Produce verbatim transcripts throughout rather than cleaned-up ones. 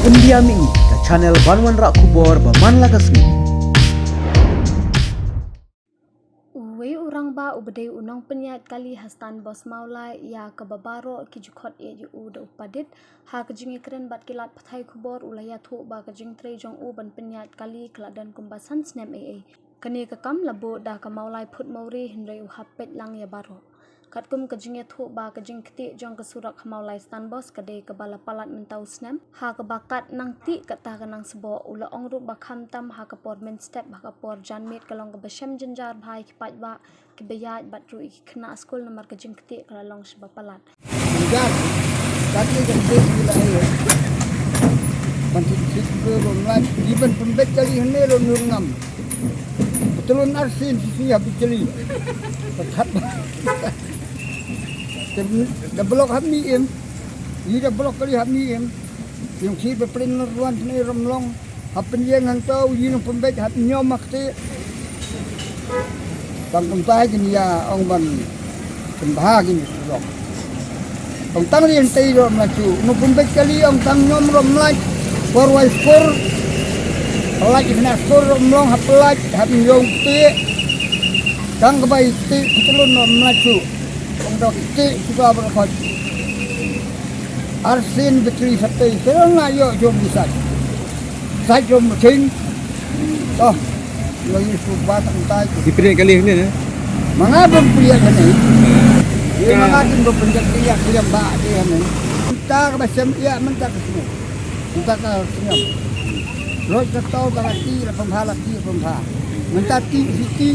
India Mih, ka channel ban wanrah khubor ba man la ka sngi. Uwei u rangbah uba dei u nongpynïaid kali ha Stan Bos Mawlai ïa kaba baroh ki ju khot ïa u da u padit. Ha ka jingïakren bad ki lad pathai khubor u la ïathuh ba ka jingtrei jong u ban pynïaid kali ka la don kumba san snem ei ei. Kane ka kam la buh da ka Mawlai Phut Mawri hynrei u hap peit lang ïa baroh. Katkum ka jingïathuh ba ka jingktieh jong ka surok ha Mawlai Stan Bos ka dei kaba la palat mynta u snem. Ha kaba kat nang tih kata ka nang sboh u la ong ruh ba khamtam ha ka por mynstep ha ka por janmiet ka long kaba shem jynjar bha ïa ki paidbah kiba ïaid bad ruh ïa ki khynnah skul namar ka jingktieh ka la long shaba palat. Jynjar. Kati ka ktieh ki la ïa. Ban ktieh ki ruh lam lait. Ki ban pynbeit kali hynne ruh nurngam. Patlun arsien sisi ha Bichli. Pathat. Da block ha Mih im. Yi da block kali ha Mih im. Yung khi ba plin ruan sini rum long. Hap pynjeng hangto yi nang pynbeit hap ñiom ha ktieh. Bang kumta kin ïa ong ban pynbha kin surok. Ong tang ri hynte rum la chu. Nang pynbeit kali ong tang ñiom rum lait. Por wai skur. Lait ina skur rum long hap lait hap ñiom ktieh. Tang ka bai ktieh kitelun rum la chu. Ong dok ktieh suka berkhot. Arsien Bichli satei. Serang na yo jom bisat. Sait jom sing. Oh. Lo yi suba tang tai. Di pria kali ni ne. Manga bom pria kali. Ye manga din bom pria kali ya kali ba dia ne. Minta ka ba sem ya minta ka sini. Minta ka sini. Roi ka tau ka lati la pembha lati pembha. Minta ti siti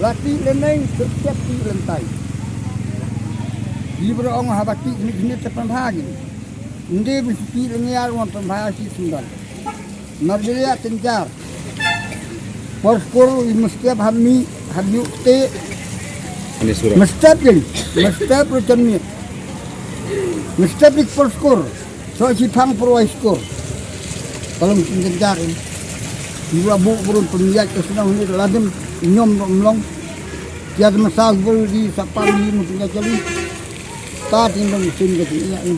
lati leneng setiap ti lentai. Di bro ong ha ba ti sini sini te pembha gini. Inde bin siti lengiar wan pembha si sundal. Marbilia tenjar. Por skor i mestep hami hami te. Ini surah. Mestep gini. Mestep ruchan mi. Mestep ik por skor. So si pang por wai skor. Kalau mesti tenjar ini. Iwa bu burun pemiat ke senang ni ladem nyom nyom long. Tiada masalah bol di sapam di mesti jali. Ta ting dong sin ka ting ïa in.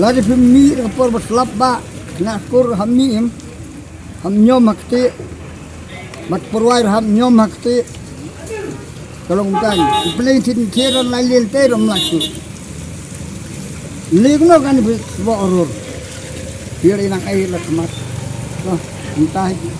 La dei phi mih da ka por ba slap ba khynnah skur ha mih im. Ham ñiom ha ktieh. Mat por wai ham ñiom ha ktieh. Ka long kan. Pleng tin thie ron lai lien te rom la chu. Lik no kan bi sbo rur. Phi ri nang ai la khmat. Noh, mynta hi.